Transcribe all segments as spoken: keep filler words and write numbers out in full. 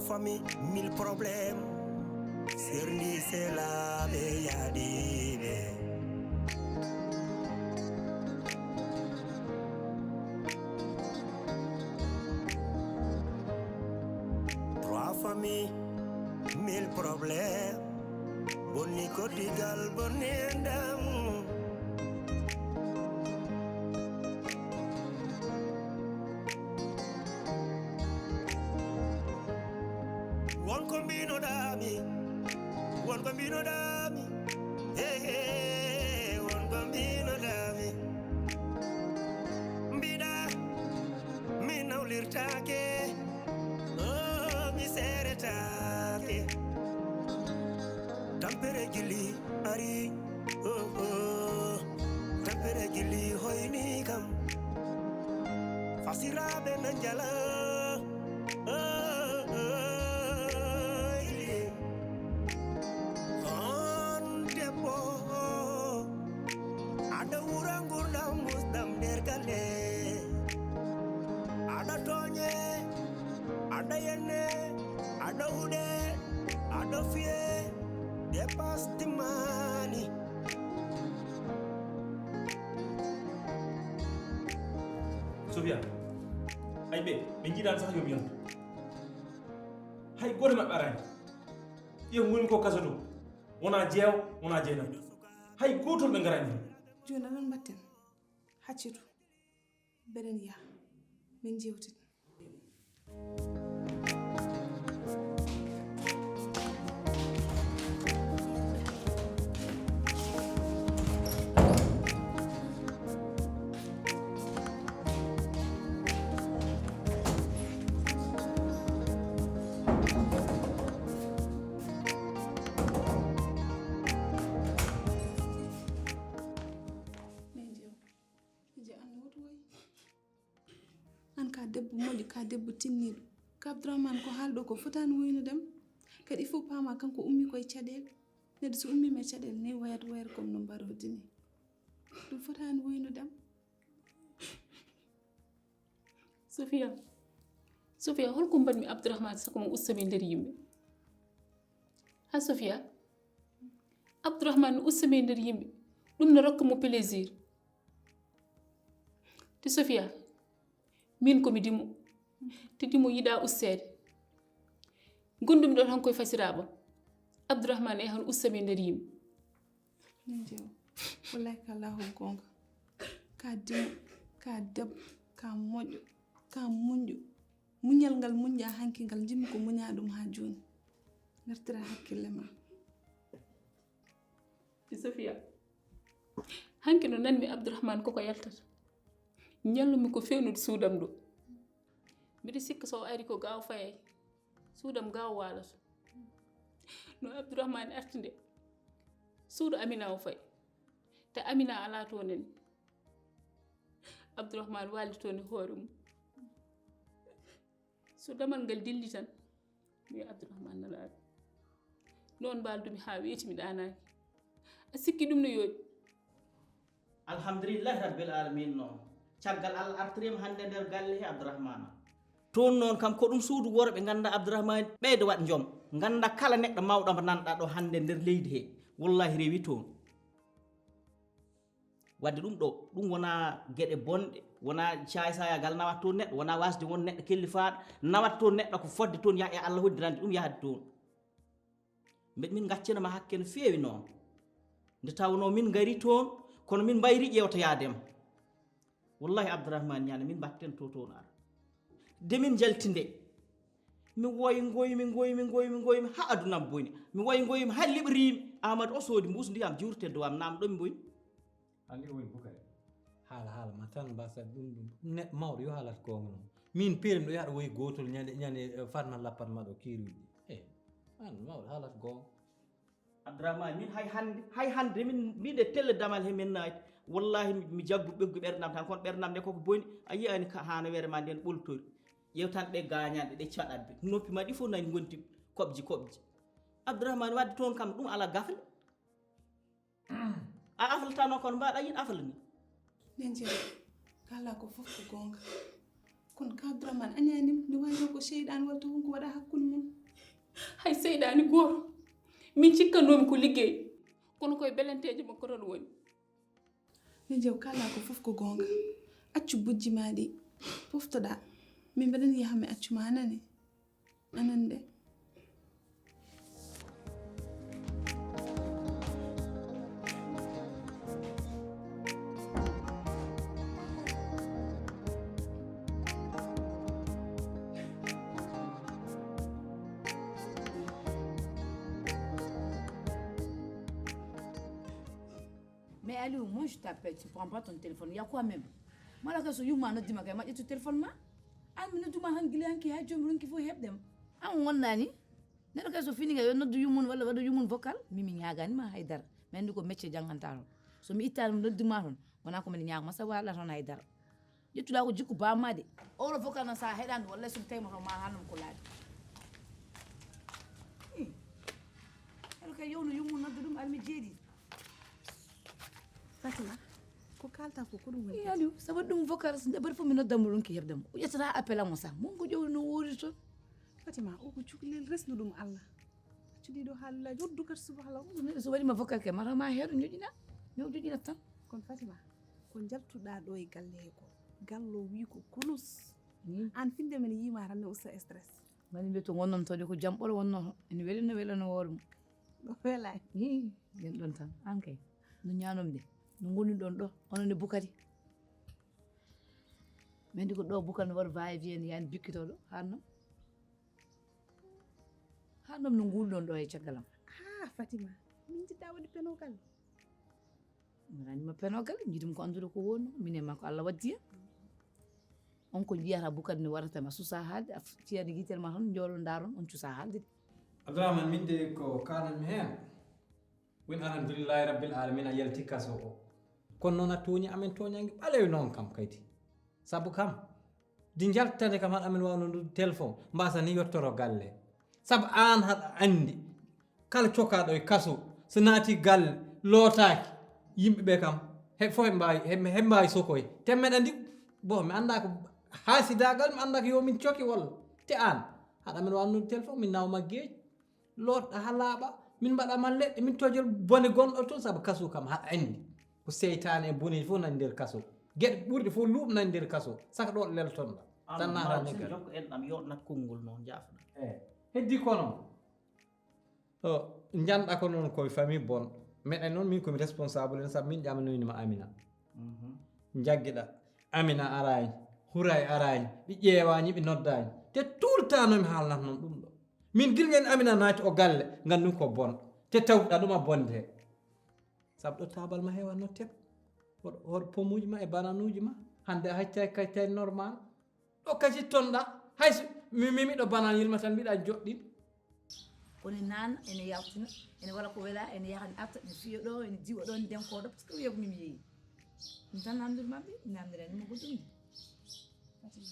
Famille, mille problèmes. Serndi selaɓe yaadiɓe. Trois familles, mille problèmes. Bonni koddigal, bonni enɗam. Won ko mbinoɗami, won ko mbinoɗami, hey, hey, won ko mbinoɗami. Mbiɗa, mi nawlirtake, oh, mi seretaake. Tampere jilli ari, oh, oh. Tampere jilli hoyni kam. Fasiraɓe na njala, oh, oh, ili. On debbo, aɗa wura ngurdam musɗam nder galle. Aɗa tooñe, aɗa yenne, aɗa huɗe, aɗa fiye, dépasse timmani. Sofia, ay ɓe, ɓe njiɗan sax yo mi yontu. Hay gooto maɓɓe arani. Ɓe ngoni ko kaso to. Wona jeew, wona jeenajo. Hay gootol ɓe ngarani. Jooni aɗon mbatten. Haccitu. Beɗen yaha. Min jewtida. Min jew. Min jew, an woto woy. An ka debbo moƴƴo, ka debbo tinniiɗo. Ka Abdourahmane ko haalɗo ko fotaani woynudem. Kadi il faut paama kanko ummi koye caɗeele. Neɗɗo so ummiima e caɗeele ni wayat wayat comme no mbaroodi ni. Ɗum fotaani woynudem. Sofia, Sofia, holko mbaɗmi Abdourahmane sako mo ustami nder yimɓe? Ha Sofia, Abdourahmane no ustami nder yimɓe. Ɗum no rokka mo plaisir. Te Sofia, min ko mi dimo. Te dimo yiɗa usteede. Gondumi ɗon hankoye fasiraaɓam. Abdourahmane e han ustami nder yimɓe. Min jew. Wallahi ka lahol goonga. Ka dimo, ka debbo, ka moƴƴo, ka muñƴo. Muñal ngal muñƴa hanki ngal jimmi ko muña ɗum ha jooni. Ngartira hakkille ma. Te Sofia, hanki no nanmi Abdourahmane koko yaltata. Ñallumi ko fewnude suudam ɗo. Mbiɗa sikka so o ari ko gaaw fayay. Suudam gaaw waalata. No Abdourahmane arti nde. Suudu Amina o fay. Te Amina ala to nen. Abdourahmane waali toon e hoore mum. So damal ngal dilli tan, mi wiya Abdourahmane nana ari. Noon mbaaldumi haa weeti mi ɗaanaaki. A sikki ɗum no yooɗi? Alhamdulillahi Rabbil Alamin noon. Caggal Allah artiriima hannde nder galle he Abdourahmane. Toon noon kam ko ɗum suudu worɓe ngannda Abdourahmane ɓeydo waɗ joom. Ngannda kala neɗɗo mawɗo mo nanɗa ɗo hannde nder leydi he. Wallahi rewi toon. Wadde ɗum ɗo, ɗum wona geɗe bonɗe, wona caay-saayagal nawat toon neɗɗo, wona wasde won neɗɗo kellifaaɗo, nawat toon neɗɗo ko fodde toon yah e Allah hoddirande ɗum yahde toon. Mbeɗa min gaccana ma hakke no feewi noon. Nde tawnoo min ngari toon, kono min mbayri ƴeewta yaadema. Wallahi Abdourahmane Ñaane, min mbatten to toon ara. De min njalti nde. Mi woy ngoymi, ngoymi, ngoymi, ngoymi, ha aduna am boni. Mi woy ngoymi, ha liɓriimi. Amadou o soodi mbuus ndiyam juurte dow am, naam ɗo mi boni. Anndi o woni Bukari. Haala, haala ma tan mbasa ɗum, ɗum. Neɗɗo mawɗo yo haalat goonga noon. Min peerim ɗo yaha ɗo woyi gootol ñande, ñande, eh, Fatma lappat ma ɗo kiiruuji. Eh, an mawɗo haalat goonga. Abdourahmane, min hay hannde, hay hannde min mbiɗe telle damal he min naati. Wallahi mi, mi jaggu ɓeggu ɓerdam tan, kono ɓerdam nde koko boni. A yi'ani ka hano were ma nden ɓoltori. Ƴeew tan ɗe gaañanɗe, ɗe caɗat ɓe. Noppi ma ɗi fof nani ngonti koɓji koɓji. Abdourahmane wadde toon kam ɗum ala gafle. A aflatano kono mbaɗa yiɗ afla ni. Nden jeeya, kala ko fof ko goonga. Kono ka Abdourahmane añanim, nde wayno ko seyɗan walla to hunko waɗa hakkunde mum. Hay seyɗaani gooto. Min cikkannoomi ko liggey, kono koye belenteeje makko tan woni. Min jew kala ko fof ko goonga. Accu bujji ma ɗi poftoɗaa. Min mbeɗen yaha mi accu ma anani. Anande. Mais Aliou, moi je t'appelle, tu prends pas ton téléphone. Il y a quoi même? Mala ka so yumma noddima kay ma ƴettu téléphone ma. An mi nodduma han gila hanki ha jom ronki fo hebdem. An wonnani? Neɗɗo kay so fini kay yo noddu yummum walla waɗa yummum vocal. Min mi ñaagani ma haydara. Mi anndi ko métier jannganta toon. So mi ittaani mi nodduma toon wona ko mbiɗa ñaagoma sabu a alaa toon haydara. Ƴettuɗa ko jikku bamma de. Oro vocal noon sa heɗani wallay so mi tawi mo toon ma hannam ko laaɓi. Eɗo kay yewno yummum nodda ɗum almi jeeɗi. Fatima, ko kalta ko ko ɗum woni? Aliou, sabu ɗum vocal so nde bari fof mi noddanmo ɗum ki heɓdemo o ƴettata appel am o sah mon ko ƴowri no woori toon. Fatima, o ko cukalel resno ɗum Allah. Accu ɗiɗo haalullaji o dukat subahla o. Neɗɗo so waɗima vocal ke mata ma heeɗo ñoƴina. Mi o joƴinat tan. Kono Fatima, ko jaltuɗa ɗo e galle he ko gallo wi ko kunus. An finde men yima tan ne usta stress. Mani mbiya to wonnomtoɗe ko jam ɓolo wonno ene weli no wela no worum. Ɗo welani. Hi yen ɗon tan an kay no ñanom de no goni ɗon ɗo onon e bukari. Min andi ko ɗo bukal no waɗa va et vient yani bikkitoɗo hanno. Hannom no ngulɗon ɗo e caggal am. Ha Fatima, min jiɗɗa waɗi penogal. Ranima penogal jiɗum ko andude ko wonno min e makko Allah waddi en. On ko jiyata bukadi ne warata ma susa haalde a fiyani yitere ma tan jooɗo ndaron on cusa haalde de. Abdourahmane min de ko kalanmi heen woni alhamdulillahi rabbil alamina a yalti kaso o. Kono noon a tooñi amen tooñange ɓalewi noon kam kadi. Sabu kam di njaltane kam haɗa amen wawno ndu téléphone mbasa ni yettoro galle. Sabu an haɗa andi kala cokaɗo e kaso so naati galle lootaaki yimɓeɓe kam he fof heɓe mbawi heɓe mbawi sokoy te meɗa andi. Bon mi anda ko haasidagal mi anda ko yo min coki walla te an haɗa amen wawno ndu téléphone min nawma geeƴi. Looɗɗa haa laaɓa, min mbaɗa ma leɗɗe, min tojol bone gonɗo toon, sabu kaso kam haɗa anndi ko seytaane e boneeji fof nani nder kaso. Geɗe ɓurɗe fof luuɓ nani nder kaso, saka ɗo leltonɗa. Tan naata leggal. Jokko enɗam yoɗnat konngol noon jaafoɗa. Eey. Heddii ko noon. Ɗo njanɗa ko noon koye famille bon. Meɗen noon min komi responsable en sabu min ƴamanoyni ma Amina. Njaggiɗa Amina araani, Huray araani, ɓe ƴeewaani, ɓe noddaani. Te tout le temps nomi haalnat noon ɗum ɗo. Min gila ñande Amina naati o galle, nganndu ko bon. Te tawɗa ɗum a bonde. Sabu ɗo taabal ma heewatno tep. Hoɗo hoɗo pomuuji ma e bananuuji ma. Hannde a haccay kay tawi normal. Ɗo kasi tonɗa. Hay so mi mi miɗo banan yilma tan mbiɗa joɗɗin. Kono nana ene yaltina ene waɗa ko wela ene yaha ne arta ne fiya ɗo ene diwa ɗo ne denkoɗo parce que wiya ko min yeeyi. Ɗum tan namdiri maɓɓe namdira nima goɗɗum. Fatima,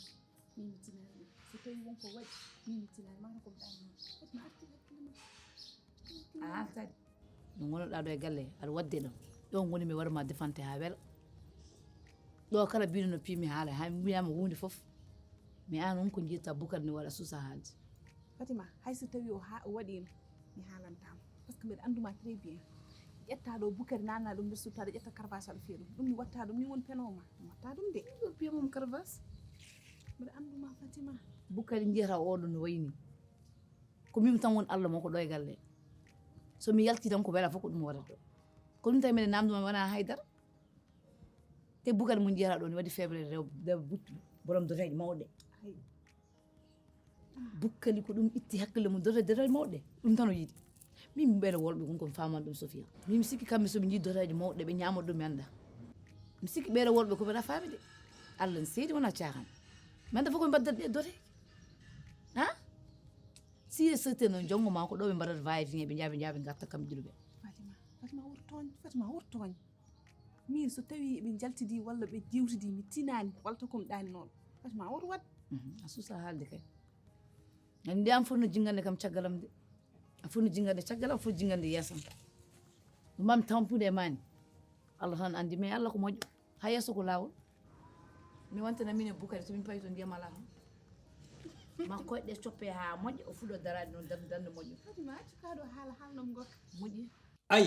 min mi tinaani ɗum. So tawi won ko waɗi, min mi tinaani mata ko mi ɗaani noon. Foti mi artir hakkille ma. A artani. No ngonoɗa ɗo e galle aɗa wadde ɗo. Ɗo ngoni mi waɗa ma defante ha wela. Ɗo kala biɗo no piimi haala ha mi mbiyama hunde fof. Mi an on ko jitta bukar ni waɗa susa haalde. Fatima, hay so tawi o ha o waɗino mi haalantama. Parce que mbeɗa anduma très bien. Ƴetta ɗo bukari nanna ɗum nde suttaɗo ƴetta carvas aɗa fiya ɗum ɗum mi watta ɗum min woni penoma mi watta ɗum de. Ɗo piya mum carvas. Mbeɗa anduma Fatima. Bukari jiyata oɗo no wayni. Ko min tan woni Allah mo ko ɗo e galle. So mi yalti tan ko wela fof ko ɗum waɗata ɗo. Ko ɗum tawi mbeɗa namduma wona haydara. Te bukari mo jiyata ɗo ne waɗi febrere rew rew buttu borom doteji mawɗe. Bukkali ko ɗum itti hakkille mum dote dote mawɗe. Ɗum tan o yiɗi. Min mi ɓeɗa wolɓe kon komi faman ɗum Sofia. Min mi sikki kamɓe soɓe jii doteji mawɗe ɓe ñamata ɗum mi anda. Mi sikki ɓeɗa wolɓe koɓe rafami de. Allah ne seedi wona cakan. Mi anda fof koɓe mbaddat ɗe doteji. Ha? Si e sete noon jonngo ma ko ɗo ɓe mbaɗata vaye fine ɓe jaaɓe jaaɓe garta kamɓe ɗiɗo ɓe. Fatima, Fatima wurtoñ. Fatima wurtoñ. Min so tawi eɓe njaltidi walla ɓe jewtidi mi tinani walla to kom ɗani noon. Fatima wurto wat. A susa haalde kay. Andi am foti no jingande kam caggal am de. A foti no jingande caggal am foti jingande yeesam. Ɗum am tampude e mani. Allah tan andi mais Allah ko moƴƴo. Ha yeeso ko lawol. Mi wonta na min e bukari to min pawi to ndiyam ala tan. Ma koyɗe coppe haa moƴƴa, o fuɗo daraade noon, darde darnde moƴƴo. Fatima, accu kaa ɗo haala, haalnom goɗɗo. Moƴƴi. Ay,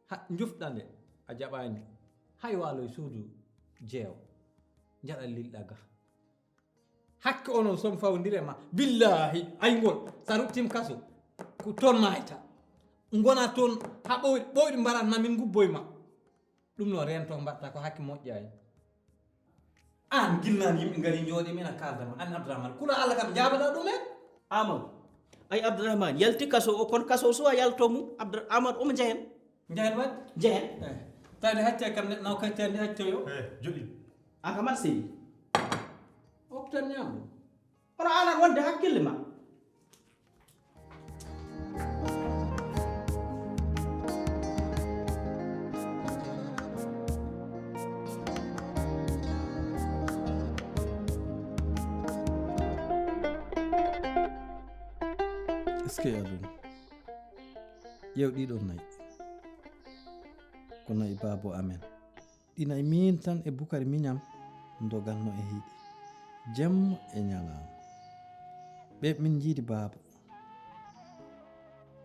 ha, njufɗa nde, a jaɓaani. Hay waalo e suudu jeewo, njaɗa lilɗa ga. Hakke onon som fawndire ma. Billahi, ay ngol, sa ruttim kaso, ko toon maayta. Ngona toon, ha ɓooyɗi, ɓooyɗi mbarat ma min ngubboy ma. Ɗum noon rento mbaɗta ko hakke moƴƴaani. Aan gilnaani yimɓe ngari njooɗi mina kaalda ma, aan Abdourahmane. Kula Allah kam njaabaɗa ɗum en. Amadou. Ay Abdourahmane, yalti kaso o, kono kaso o suwa yalto mum. Abdour Amadou, omo njehen. Njehen waɗ? Njehen. Eh. Tawde hacce kam neɗɗo naw kacce andi hacce yo. Eh, joɗi. An kam aɗa seli. Oktan ñaamdu. Kono aan aɗa wonde hakkille ma. Eskey aduna. Ƴeew ɗiɗo nayi. Ko nayi baabo amen. Ɗi nayi miin tan e Bukari miñam ndogatno e hiiɗe. Jamma e ñalaama. Ɓe min njiidi baaba.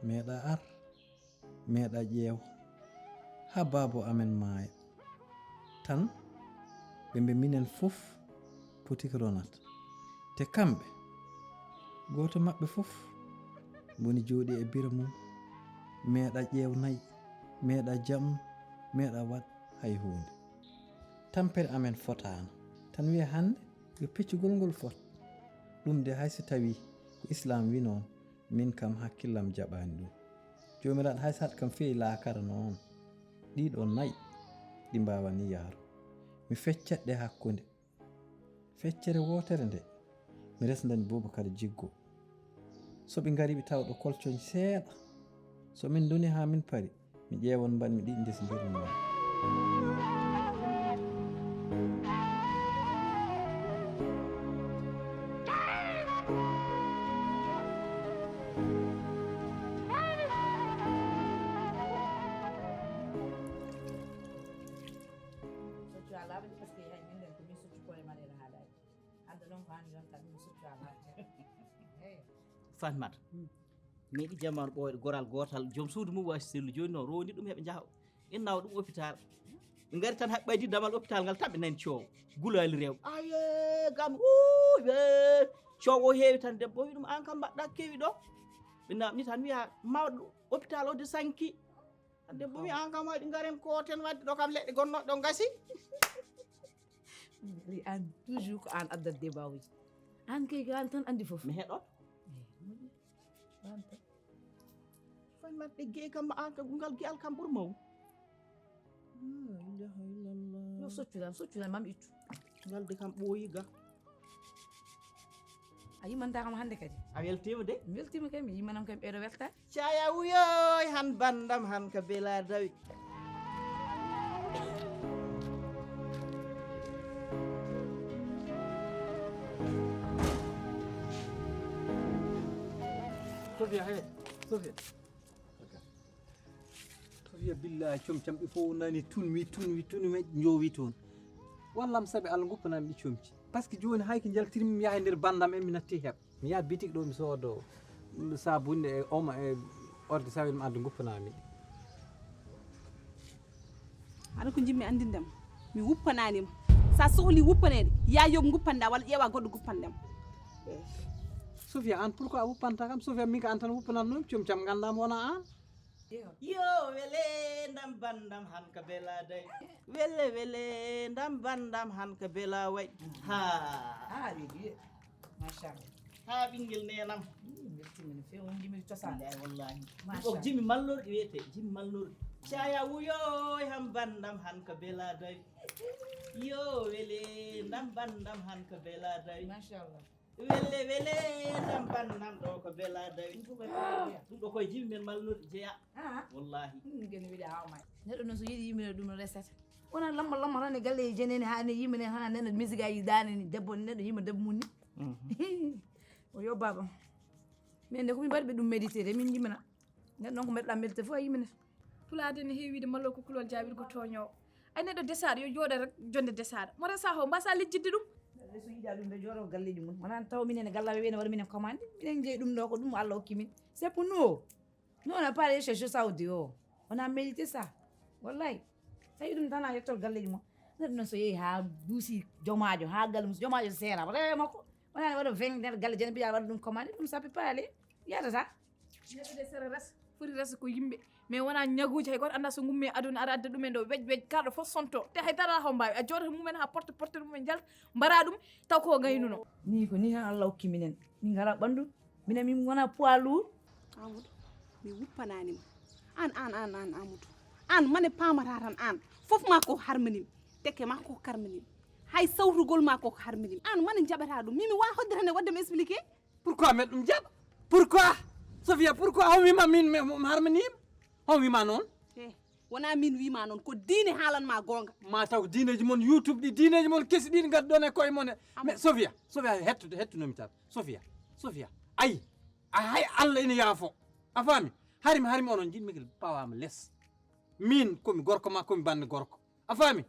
Meeɗa ar, meeɗa ƴeew. Haa baabo amen maaya. Tan ɓe mbi minen fof poti ko ronat. Te kamɓe, gooto maɓɓe fof woni jooɗi e biro mum, meeɗa ƴeew nayi, meeɗa jaɓnu, meeɗa waɗ hay huunde. Tampere amen fotaano. Tan wiya hannde yo peccugol ngol fot. Ɗum de hay so tawii ko Islaam wi noon, min kam hakkillam jaɓaani ɗum. Joomiraaɗo hay so haɗ kam feewi laakara noon. Ɗiɗo nayi ɗi mbaawanii yahru. Mi feccat ɗe hakkunde. Feccere wootere nde, mi resndani Bubakar Jiggo. So ɓe ngari ɓe tawa ɗo kolcoñ seeɗa. So min ndoni haa min pari, mi ƴeewan mbaɗmi ɗi ndesmbirmi ma. Soccu a laaɓani par ce que hay min nden ko min soccu koye ma ɗen haalaji. Hande noon ko an yonta min soccu a laaɓani. Eyi. Fatmata. Meeɗi jamaanu ɓooyɗo goral gootal, joom suudu mum waasi sellu. Jooni noon rowndi ɗum heɓe njaha innawa ɗum hôpital. Ɓe ngari tan haɓɓaydi damal hôpital ngal tan ɓe nani coowo. Gulaali rewɓe. Aye gam uuwe. Coowo o heewi tan debbo o wi ɗum an kam mbaɗɗa kewi ɗo. Ɓe namni tan wiya mawɗo hôpital o de sanki. Debbo wi an kam waɗi ngaren kooten wadde ɗo kam leɗɗe gonnoɗe ɗo ngasi. Ri an toujours ko an addat débat uji. An kay ko an tan andi fof. Mi heɗot. An tan. Fay mat ɗe gey kam an kam ngal giyal kam ɓur maw. La ilaha illallah. Yo soccu lan, soccu lan mam ittu. Ngal de kam ɓooyi ga. A yimanta kam hannde kadi. A weltima de. Mi weltima kay, mi yimanam kay ɓeeɗo welta. Caya wuyoy han bandam han ka bela dawi. Sofia, hey, Sofia. Sofia, billahi, com cam, il faut nani tun wi, tun wi, tun wi, jowi tun. Wallam sabi Allah guppanami ɗi comci. Parce que joni hay ko jaltirmi mi yaha e nder bandam en mi natti heɓ. Mi yaha bitik ɗo mi soodo sabunde e omo e ordi sawel mi adda guppanami ɗi. Haɗa ko jimmi anndindema mi wuppananima. Sa sohli wuppaneede ya yoɓ guppanda walla ƴeewa goɗɗo guppandema. Sofia, an pourquoi a wuppanta kam? Sofia, min ko an tan wuppanatnomi, com cam gandam wona an. Yo wele ndam bandam han ka bela day. Wele wele ndam bandam han ka bela way. Ha. Ha ɓe wiye. Machallah. Ha ɓingel nenam. Weltima no fewi, on jimiri cosaan. Billahi wallahi. Ɗum o jimi malnorɗi wiyete, jimi malnorɗi. Caya wuyoy han bandam han ka bela day. Yo wele ndam bandam han ka bela day. Machallah. Wele wele ndam bandam ɗo ko bela dawi. Ɗum ɗo koye jimi men malnorɗi jeeya. Wallahi. Ngene wiɗa haw may. Neɗɗo noon so yiɗi yimira ɗum resata. Wona lamma lamma tan e galle e jenene ha ne yimane ha nena misigaji dane ni debbo neɗɗo yima debbo mum ni. O yo baba. Min de ko min mbaɗi ɓe ɗum médité de min yimana. Nden noon ko mbeɗa melde fof a yiminata. Pulaar de ne heewi wiide mallo ko kulol jaabir ko tooñoowo. Ay neɗɗo desaɗo yo jooɗo rek jonde desaɗo mo resa ho mbasa lijjidde ɗum. So yiɗa ɗum ɓe jooɗo galleji mum. Wona taw minen e gallaɓe ɓe ne waɗa minen commande. Minen jeeyi ɗum ɗo ko ɗum Allah hokki min. C'est pour nous. Nous, on n'a pas allé chercher ça au dehors. On a mérité ça. Wallahi. Tawi ɗum tan a yettol galleji mum. Neɗɗo noon so yehi ha duusi jomaajo, ha galle mum, so jomaajo seera, rewe makko. Wona ne waɗa vingt nder galle jene mbiya waɗa ɗum commande, ɗum ça peut pas aller. Yadata. Neɗɗo de sera res, foti res ko yimɓe. Mais wona ñaguuji hay goto annda so gummi e aduna aɗa adda ɗumen ɗo wej wej, karɗo fof sonto. Te hay dara ho mbawi. A jooɗata mumen ha porte porte mumen jalta, mbaɗa ɗum, taw ko gaynuno. Ni ko ni tan Allah hokki minen. Min ngala ɓandu. Minen min ngona poids lourd. Amadou, mi wuppananima. An, an, an, an, Amadou. An, mane pamata tan an. Fof ma ko harminimi. Tekke ma ko harminimi. Hay sawrugol ma ko harminimi. An, mane jaɓata ɗum. Min mi wa hodde tan e wadde mi expliqué. Pourquoi meɗa ɗum jaɓa? Pourquoi? Sofia, pourquoi? Hon wima min mi harminima? Hon wima noon? He, wona min wima noon, ko diine haalanma goonga. Ma taw diineji mon YouTube ɗi, diineji mon kesi ɗi gadduɗon e koye mon e. Mais Sofia, Sofia, hettude, hettunomi tan. Sofia, Sofia, ayi, a hay Allah ina yaafo. A faami? Harimi, harimi onon jiɗmi kel pawama les. Min komi gorko ma, komi bande gorko. A faami?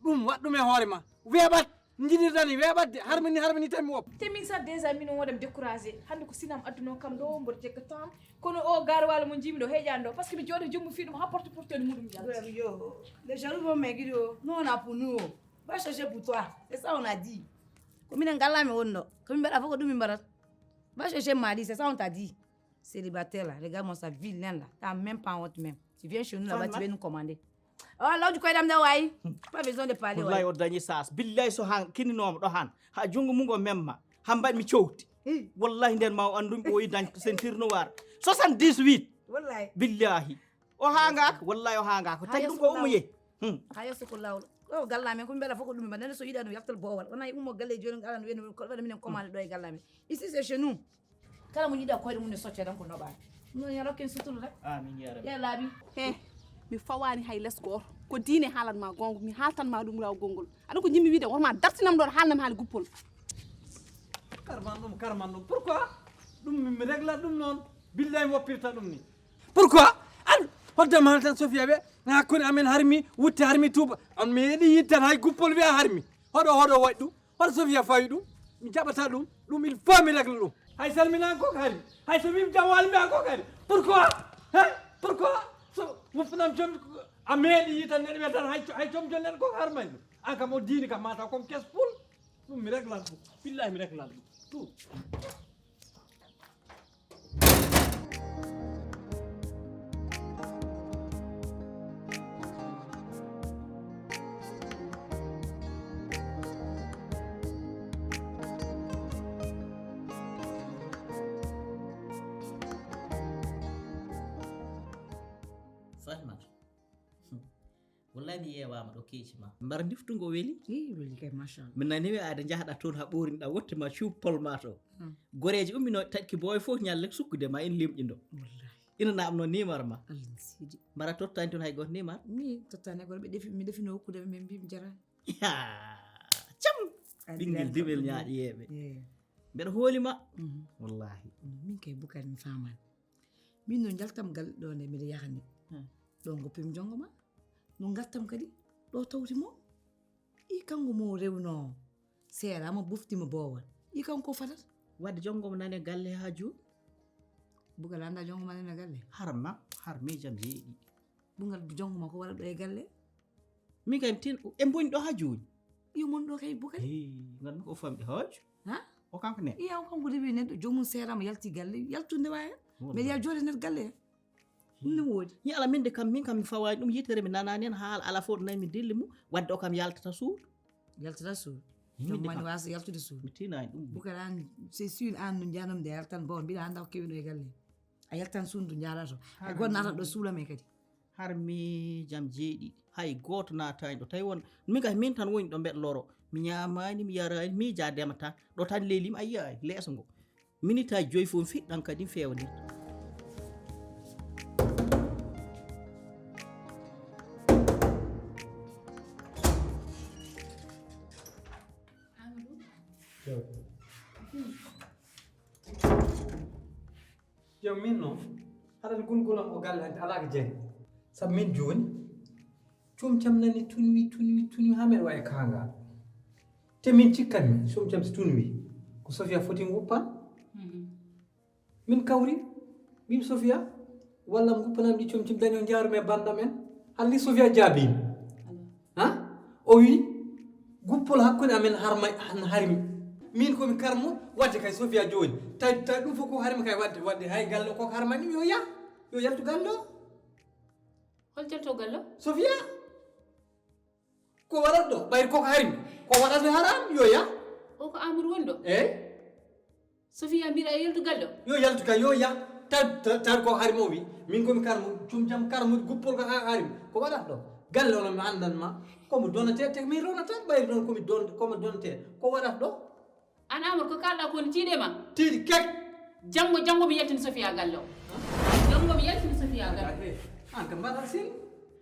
Ɗum waɗ ɗum e hoore ma. Weeɓat, njiɗirɗa ni weeɓat de, harmini harmini tan mi woppa. Te min sa déjà min on waɗam découragé. Hannde ko sinam adduno kam ɗo mboɗo jegga temps. Kono o gaarwaale mo njiimi ɗo heƴaani ɗo. Parce que mi jooɗo jommu fii ɗum ha porte porte ni muɗum yalti. Yo, les jaloux vont maigrir oh. Nous on a pour nous oh. Va chercher pour toi. C'est ça on a dit. Ko minen gallami wonno. Ko min mbaɗa fof ko ɗum min mbaɗat. Va chercher mari, c'est ça on t'a dit. Célibataire là, regarde-moi ça, vilain là. T'as même pas honte même. Tu viens chez nous là-bas, tu viens nous commander. Oh, lawdi koydam nde wayi. Pas besoin de parler. Wallahi o dañi sas. Billahi so han kininoma ɗo han. Ha jungo mum o memma. Ha mbaɗmi cowti. Wallahi nden ma o andu mi ɓooyi dañ ceinture noir. soixante-dix-huit. Wallahi. Billahi. O hangaka. Wallahi o hangaka. Tawi ɗum ko ummo yehi. Hayo soko lawol. Ko galla men ko mbela fof ko ɗum mbaɗa nene so yiɗa ɗum yaltal bowal. Wona e ummo galle joni ala no weno ko waɗa minen commande ɗo e galla men. Ici c'est chez nous. Kala mo yiɗa koyɗe mum ne socca tan ko noɓaade. Ɗum ɗon yaro ken sutura rek. Amin ya rabbi. Ya laabi. He, mi fawaani hay les gooto. Ko diine haalan ma goonga, mi haaltan ma ɗum law gonngol. Aɗa ko njimmi wiide, won ma dartinam ɗo, haalnam haali guppol. Karman ɗum, karman ɗum. Pourquoi? Ɗum mi regla ɗum noon. Billahi mi woppirta ɗum ni. Pourquoi? An hoddam haaltan Sofia ɓe. Hakkunde amen harmi, wutte harmi tuuba. An mi yeɗi yittan hay guppol wiya harmi. Hoɗo, hoɗo waɗi ɗum. Hoto Sofia fawi ɗum, mi jaɓata ɗum, ɗum il faut mi régla ɗum. Hay salminan ko kadi, hay so wim jam walmi an ko kadi. Pourquoi? Hein? Pourquoi? So wufnam jom a meeɗi yitan neɗɗo wiya tan hay hay jom jom neɗɗo ko harmani ɗum. An kam o diini kam mataw comme kes pul. Ɗum mi réglan ɗum. Billahi mi réglan ɗum. Tout. Fahmata. Wallahi mi yeewaama ɗo keeci ma. Mbar ndiftungo weli. Ii weli kay machallah. Mi nani we aada njahɗa toon haa ɓoorinɗa wotte ma cuup pol ma to. Goreeji umminooɗi taƴki booy fof ñalle sukkude ma en limƴindo. Wallahi. Ina naamnoo nimar ma. Allah sidi. Mbara tottaani toon hay gooto nimar. Mi tottaani hay gooto ɓe defi mi defino hokkude ɓe min mbi mi jaraani. Cam. Ɓinngel dibel ñaaƴi yeeɓe. Mbeɗa hooli ma. Wallahi. Min kay bukani mi faamaani. Min no njaltam galle ɗo nde mbiɗa yaha ni. Ɗo goppim jongo ma. No ngattam kadi ɗo tawti mo. I kanko mo rewno seera ma bofti mo bowal. I kanko fadat. Wadde jongo mo nane galle ha joni. Bugal anda jongo ma nane galle. Har ma har mejam yeeɗi. Bugal jongo ma ko wala ɗo e galle. Min kay tin e boni ɗo ha joni. Yo mon ɗo kay bugal. Hey, ngal ko famɗi hoj. Ha? O kanko ne. Iya o kanko de wi neɗɗo jomum seerama yalti galle yaltude wa hen. Mbeɗa ya jooɗe nder galle he. Ɗum ne woodi. Ni ala min de kam min kam mi fawaani ɗum yitere mi nanaani heen haala ala fof ɗo nayi mi dilli mum wadde o kam yaltata suudu. Yaltata suudu. Joom mani waasa yaltude suudu. Mi tinaani ɗum. Bukar an c'est sûr an no njanom de yaltan bon mbiɗa annda ko kewino e galle he. A yaltan suudu ndu njaɗa to. Hay goto natat ɗo suulame kadi. Har miijam jeeɗiɗi hay gooto naataani ɗo tawi won min kay min tan woni ɗo mbeɗa loro mi ñaamaani mi yaraani miija ndema tan ɗo tan leyli mi a yiyaani leeso ngo minitaaji joyi fof fiɗɗan kadi feewnirta Yo min noon haɗata gulgulam o galle hannde alaa ko jeyi sabu min jooni comcam nani tunwi tunwi tunwi haa mbeɗa wayi kaangal Te min cikkanmi, Sumcam si tun wi, ko Sofia foti nguppan. Min kawri, mbimi Sofia, walla nguppanan ɗi Comcim daño njaarumi e banndam en. Hannde Sofia jaabimi. Ha? O wi, guppol hakkunde amen harma, han harmi. Min komi karmo, wadde kay Sofia jooni. Tawi, tawi ɗum fof ko harmi kay wadde, wadde hay galle o koko harmani yo yah, yo yaltu galle o. Hol jalto galle o? Sofia, ko waɗat ɗo? Ɓayri koko harmi. Ko waɗata haram, yo yah. O ko Amadou woni ɗo? Eey. Sofia mbiɗa yaltu galle o? Yo yaltu kay, yo yah. Tan, tan, tan ko harmi o wi. Min komi karmo, Comcam karmo, guppol ko ha harmi. Ko waɗat ɗo? Galle o no mi anndan ma. Komo donate, te min ronata, ɓayri ɗon komi don, komo donate. Ko waɗat ɗo? An Amadou, ko kalɗa ko ni tiiɗe ma? Tiiɗi kek. Janngo, janngo mi yaltini Sofia galle o. Janngo mi yaltini Sofia galle o. An ka mbaɗa sel.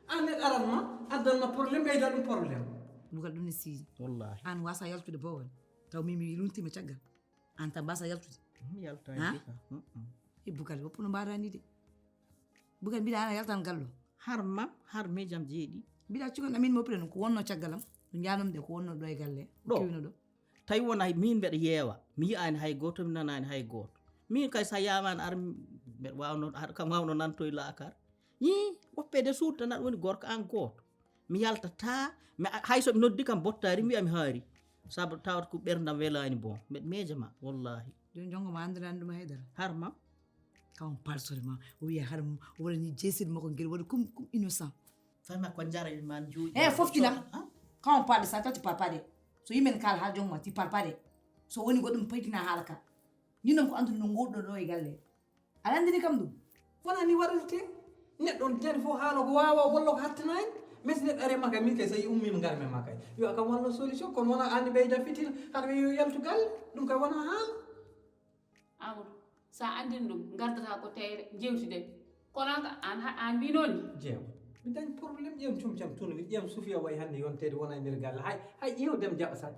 An ne aran ma, addan ma problème, ɓeyda ɗum problème. Bugal ɗum ne sii. Wallahi. An wasa yaltude bowal. Taw min mi luntima caggal. An tan mbasa yaltude. Mi yalta Ha? Dika. Mm-mm. E bugal woppuno mbaɗani de. Bugal mbiɗa ana yaltan gallo. Har mam, har mejam jeeɗi. Mbiɗa cikon amin mopre no ko wonno caggal am. No njanom de ko wonno ɗo e galle. Ɗo. Kewino ɗo. Tawi wona min mbeɗa yeewa. Mi yi'ani hay gooto, mi nanaani hay gooto. Min kay so a yamaani ar mbeɗa waawno, haɗa kam waawno nantoy laakar. Yii, woppede suuta tan aɗa woni gorko an gooto. Mi yaltata, mi hay so ɓe noddi kam bottaari, mi wiya mi haari. Sabu tawata ko ɓerdam welaani bon. Mbeɗa meeja ma, wallahi. Joni jongo ma andirani ɗum haydara. Har mam. Kawon palsori ma. O wiya har o waɗani jeesid makko ngel waɗi comme comme innocent. Fama ko njara man jooɗi. Eh, foftina. Quand on parle de ça, toi tu parles pas de. So yimɓe ne kaala haala joom ma, tu parles pas de. So woni goɗɗum paytina haala ka. Ni noon ko andude no ngowɗo ɗo e galle. Aɗa andini kam ɗum. Wona ni waɗante. Neɗɗo on ten fof haala ko waawa walla ko hattanaani. Mais si neɗɗo ari makka min kay so yi ummima ngar men makka. Yo kam wonno solution kono wona anni ɓeyda fitina haɗa wi yo yaltu galle. Ɗum kay wona haala. Amadou, sa andin ɗum, gardata ko teyre, jewtiden. Kono an ka, an ha, an wino ni? Jeewa. Mi dañ problème ƴeew cum cam tun wi ƴeew Sofia way hannde yonteede wona e nder galle. Hay hay ƴeewdem jaɓata.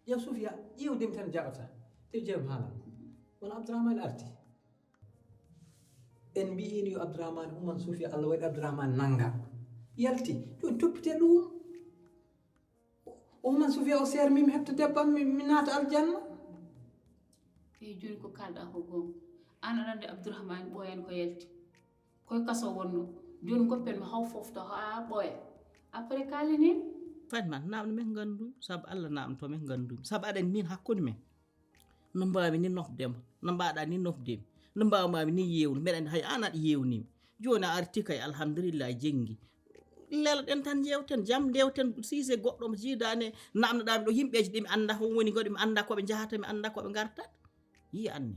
Ƴeew Sofia ƴeewdem tan jaɓata. Te jeew haala. Wona Abdourahmane arti. En mbi'ino yo Abdourahmane uman Sofia Allah waɗi Abdourahmane nanga. Yalti. Joni toppite ɗum. O uman Sofia o seer min mi heɓta debbo am mi mi naata aljanna. Eyi joni ko kalɗa ko goonga. An aɗa andi Abdourahmane ɓooyan ko yalti. Koye kaso wonno. Joni goppen mo haw fofto ha ɓooya. Après kalinen. Fat man, naamno men ngandumi, sabu Allah naamnoto men ngandumi. Sabu aɗa andi min hakkunde men. No mbawi ni nofde mo, no mbaɗa ni nofde mi. No mbawmami ni yewnu, mbeɗa andi hay an aɗa yewnimi. Joni a arti kay, alhamdulillah, jenngi. Leloɗen tan jewten, jam ndewten, sise goɗɗo mo jiidani, naamnoɗami ɗo yimɓeji ɗi mi anda ko woni goɗo, mi anda koɓe jahata, mi anda koɓe gartat. Yi anni.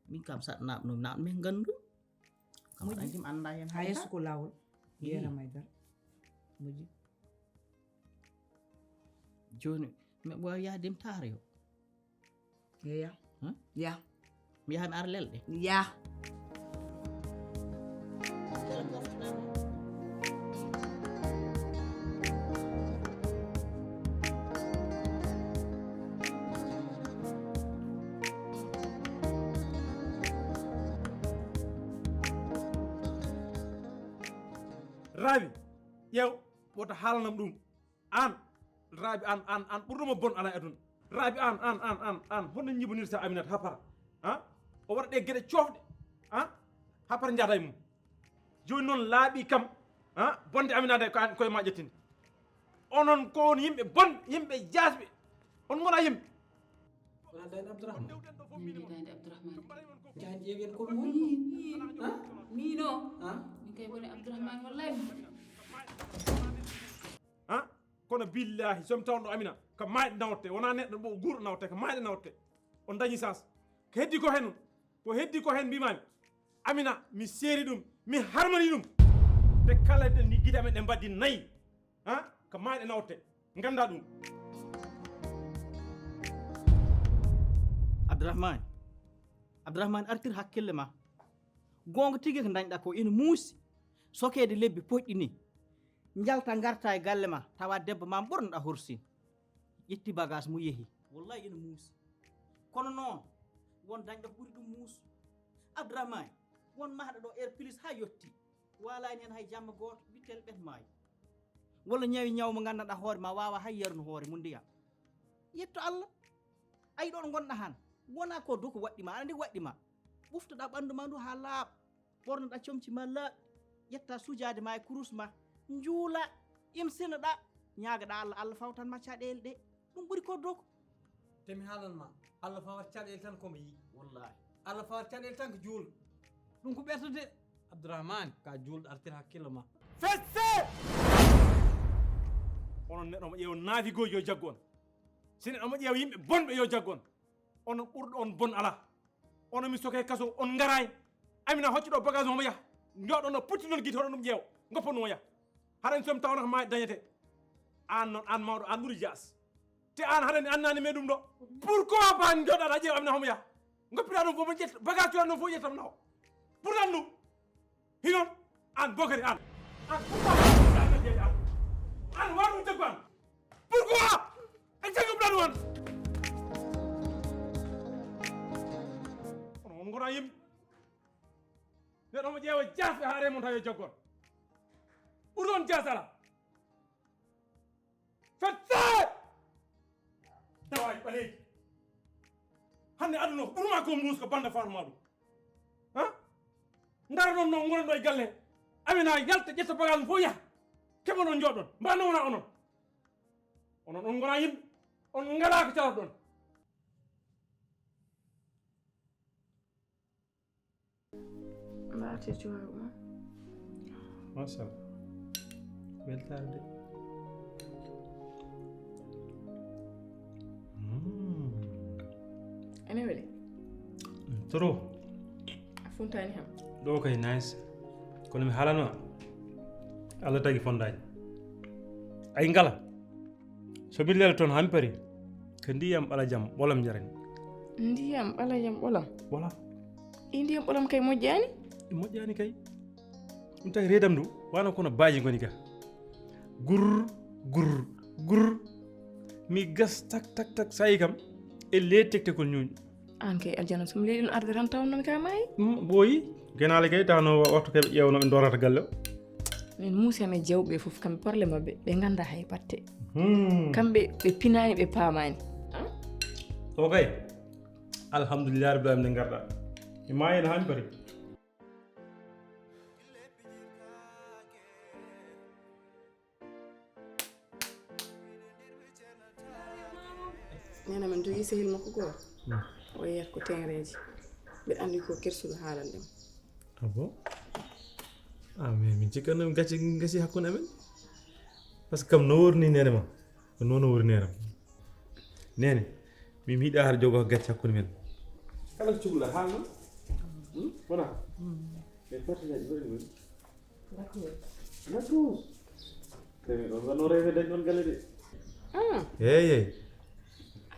Min kam sa naamno, naamno men gandu. Kam aɗa andi mi anda hen Ha hay yeeso dara. Ko lawol. Ii. Yerama e dara. Moƴƴi. Joni, mi wawi yaade mi taara yo. Yeya. Hmm? Ya. Mi yaha mi ara lelɗe. Ya. Rabi, ƴeew, woto haalanam ɗum. Aan, Rabi, aan, aan, aan ɓurɗo mo bon alaa e aduna. Rabi, aan, aan, aan, aan, aan, honno ñiɓonirta Aminata hapara? Ha? O waɗa ɗe geɗe coofɗe. Ha? Hapara njahata e mum. Jooni noon laaɓi kam. Ha? Bonde Aminata ko aan, koye ma ƴettinde. Onon ko on yimɓe bon, yimɓe jaasɓe. On ngona yimɓe. Wona dayde Abdourahmane. Nani dayde Abdourahmane. Jaan ƴeewi en ko ɗum woni. Mino. Ha? Min kay woni Abdourahmane wallahi. Ha? Kono billahi somi tawno ɗo Amina ko mayɗe nawte, wona neɗɗo mo guurɗo nawte, ko mayɗe nawte. On dañi sas. Ko heddi ko hen, ko heddi ko hen mbimami. Amina, mi seeri ɗum, mi harmani ɗum. Te kala ɗe ni gite amen ɗe mbaddi nayi. Ha? Ko mayɗe nawte. Ganda ɗum. Abdourahmane, Abdourahmane, artir hakkille ma. Goonga tigi ko dañɗa ko ina muusi. Sokeede lebbi poƴƴi ni. Njalta ngarta e galle ma, tawa debbo ma ɓornoɗa horsin. Ƴetti bagage mum yeehi. Wallahi ina muusi. Kono noon, won dañɗo ko ɓuri ɗum muusu. Abdourahmane, won mahɗo ɗo air plus ha yetti. Waalani hen hay jamma gooto, wittel ɓet maayi. Walla ñawi ñaw mo nganndanɗaa hoore ma waawa hay yarnu hoore mum ndiyam. Yetto Allah. Ayi ɗon ngonɗa han. Wona ko doko waɗɗi ma, aɗa andi ko waɗɗi ma. Ɓuftoɗa ɓandu ma ndu ha laaɓa. Ɓornoɗa comci ma laaɓi. Ƴetta sujaade ma e kurus ma. Njuula. Imsinoɗa. Ñaagaɗa Allah, Allah fawtan ma caɗeele ɗe. Ɗum ɓuri ko doko. Te mi haalan ma, Allah fawat caɗeele tan ko mi yi. Wallahi. Allah fawat caɗeele tan ko juul. Ɗum ko ɓertude. Abdourahmane, ka juulɗo artir hakkillo ma. Fesse! Onon neɗɗo mo ƴeewa naafi goy yo jaggu on. Si neɗɗo mo ƴeewa yimɓe bonɓe yo jaggu on. Onon ɓurɗo on bon ala. Onon mi soke kaso on ngaray. Amina hoccuɗo bagage mo yaha. Njoɗon no putti non gite hoɗon ɗum ƴeewa. Ngoppa ɗum o yaha. Haɗen som tawno ko ma dañete. An non an mawɗo an ɓuri jaas. Te an haɗani annani me ɗum ɗo. Pourquoi pas joɗɗaɗa ƴeew amina homo yaha? Goppira ɗum fof mo ƴetta bagage cuɗa ɗum fof ƴettam nawa. Pour lan ɗum. Hinon an bokari an. An pourquoi an an waɗum jaggu an? Pourquoi? E jaggu ɗum ɗan wan. Kono on gona yimɓe. Neɗɗo mo ƴeewa jasɓe haare mon tawi jaggu on. Ɓurɗon jasala. Fette! Dawaaji ɓaleeji. Hannde aduna ko ɓurma ko muus ko banda farma ɗum. Ha? Ndara ɗon no ngoɗon ɗo e galle. Amina yalta ƴetta bagage fof yaha. Keɓon on jooɗon. Mba no wona onon. Onon on ngona yimɓe. On ngala ko calaɗon. Mbaate cuwaagu ma. Machallah. Weltaare de. Mm. Ene weli? Trop. A funtaani ham. Ɗo kay nice. Kono mi haalanma. Allah tagi fondaani. Ay ngala. So mi lelo toon haa mi pari, ko ndiyam ɓalajam ɓolam njarani. Ndiyam ɓalajam ɓolam? Ɓolam. E ndiyam ɓolam kay moƴƴaani? E moƴƴaani kay. Ɗum tawi reedam ndu, wano kono baaji ngoni ga. Gur, gur, gur. Mi gas tak, tak, tak, sayi kam, e le tektekol ñuuñ. An kay aljana, so mi leli no arde tan taw non ka maayi. Mm, ɓooyi. Genaale kay tawno wa-, waxtu kay ɓe ƴeewno ɓe doorata galle o. Min muusi am e jawɓe fof, kamɓe porle maɓɓe, ɓe ngannda hay batte. Hmm. Kamɓe ɓe pinaani, ɓe paamaani. Ah? O kay. Alhamdulillah rabbil alamin nde ngarɗa. E maayi no haa mi pari. Neene men jogii sehil makko gooto. Hmm. O yeeyata ko teŋreeji. Mbeɗa anndi ko kersuɗo haalande mo. Ah bon? Ah, mais min cikkanno gacce gasi hakkunde amen. Parce que kam no worni neene ma. Ko noon o woni neene ma. Neene, min mi yiɗa har jogo gacce hakkunde men. Kala ko cukalaa haalno. Hmm? Wona? Hmm. Mais partenaire mbaɗi ngoni. Natou. Temi ɗon wano rewɓe dañ ɗon galle de. Ah. Eey, eey.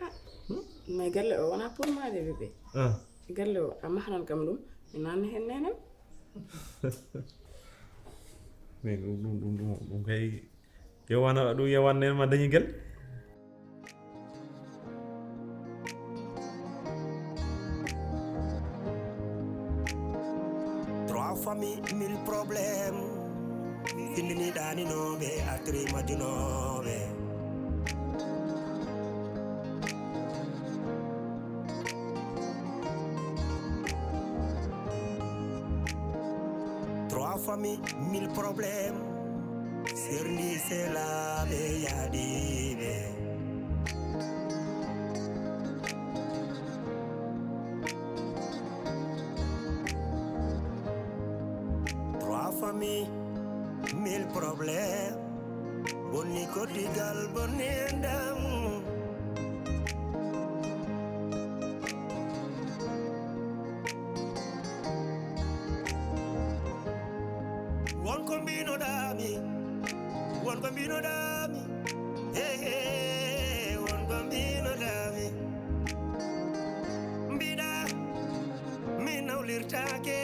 Ah. Hmm? Mais galle o wona pour ma de bébé. Ah. Galle o a mahran kam ɗum. Mi nanna hen nenam. Mais ɗum, ɗum, ɗum, ɗum, ɗum kay yewana, ɗum yewan nen ma dañi galle. Trois familles, mille problèmes. Findini ɗaninooɓe, artiri majjunooɓe. Trois familles, mille problèmes. Serndi selaaɓe yaadiiɓe. Trois familles, mille problèmes. Bonni koddigal, bonni enɗam. Won ko mbinoɗaami, won ko mbinoɗaami. Hey, hey, won ko mbinoɗaami. Mbiɗa mi nawlirtaake,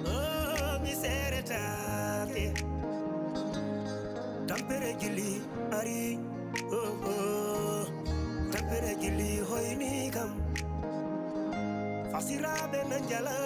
oh, mi seeretaake. Tampere jilli ari, oh, oh. Tampere jilli hoyni kam. Fasiraaɓe na njala,